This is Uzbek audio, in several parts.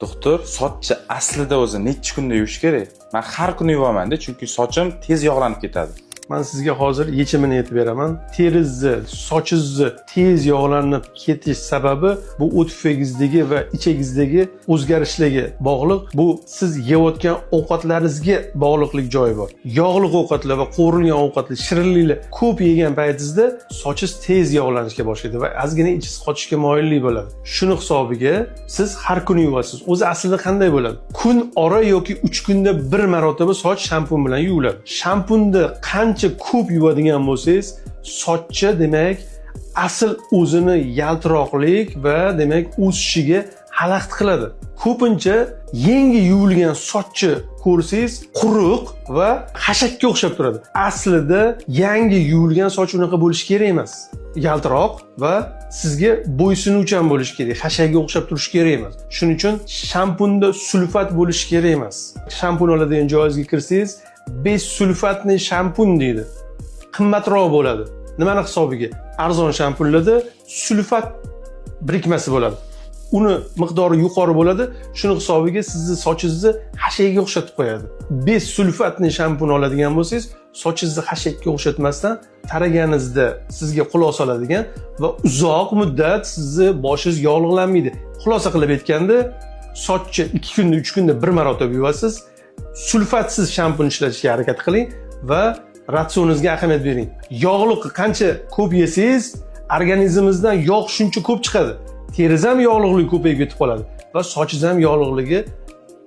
Doktor, sochni aslida o'zi necha kunda yuvish kerak? Man har kuni yuvaman-da, chunki sochim tez yog'lanib ketadi. Man sizga hozir yechimini aytib beraman. Teringizni, sochingizni tez yog'lanib ketish sababi bu o't pufagingizdagi va ichagingizdagi o'zgarishlarga bog'liq. Bu siz yeyotgan ovqatlaringizga bog'liqlik joyi bor. Yog'li ovqatlar va qovurilgan ovqatlar, shirinliklar ko'p yegan paytingizda sochingiz tez yog'lanishga boshlaydi va ozgina ichingiz qotishga moyillik bo'ladi. Shuni hisobiga siz har kuni yuvasiz. O'zi aslida qanday bo'ladi? Kun ora yoki 3 kunda bir marotaba soch shampun bilan yuviladi. Shampunni qancha ko'p yuvadigan bo'lsangiz, sochcha, demak, asl o'zini yaltiroqlik va, demak, o'sishiga xalaqit qiladi. Ko'pincha yangi yuvilgan sochni ko'rsangiz, quruq va xashakka o'xshab turadi. Aslida yangi yuvilgan soch unaqa bo'lishi kerak emas. Yaltiroq va sizga bo'ysunuvchan bo'lishi kerak, xashakka o'xshab turishi kerak emas. Shuning uchun shampunda sulfat bo'lishi kerak emas. Shampun oladigan joyingizga kirsangiz, бессульфатный shampun deydi. Qimmatroq bo'ladi. Nimani hisobiga? Arzon shampunlarda sulfat birikmasi bo'ladi. Uni miqdori yuqori bo'ladi. Shuni hisobiga sizni sochingizni xashakka o'xshatib qo'yadi. Бессульфатный shampun oladigan bo'lsangiz, sochingizni xashakka o'xshatmasdan, taraganingizda sizga quloq soladigan va uzoq muddat sizni boshingiz yog'liqlanmaydi. Xulosa qilib aytganda, sochni 2 kunda, 3 kunda bir marotaba yuvasiz. Sulfatsiz shampun ishlatishga harakat qiling va ratsioningizga ahamiyat bering. Yog'liq qancha ko'p yesangiz, organizmingizdan yog' shuncha ko'p chiqadi. Teringiz ham yog'liqligi ko'payib ketib qoladi va sochingiz ham yog'liqligi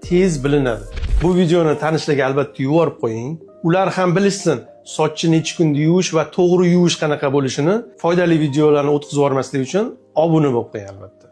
tez bilinadi. Bu videoni tanishlarga albatta yuborib qo'ying. Ular ham bilishsin sochni necha kunda yuvish va to'g'ri yuvish qanaqa bo'lishini. Foydali videolarni o'tkazib yubormaslik uchun obuna bo'lib qo'ying albatta.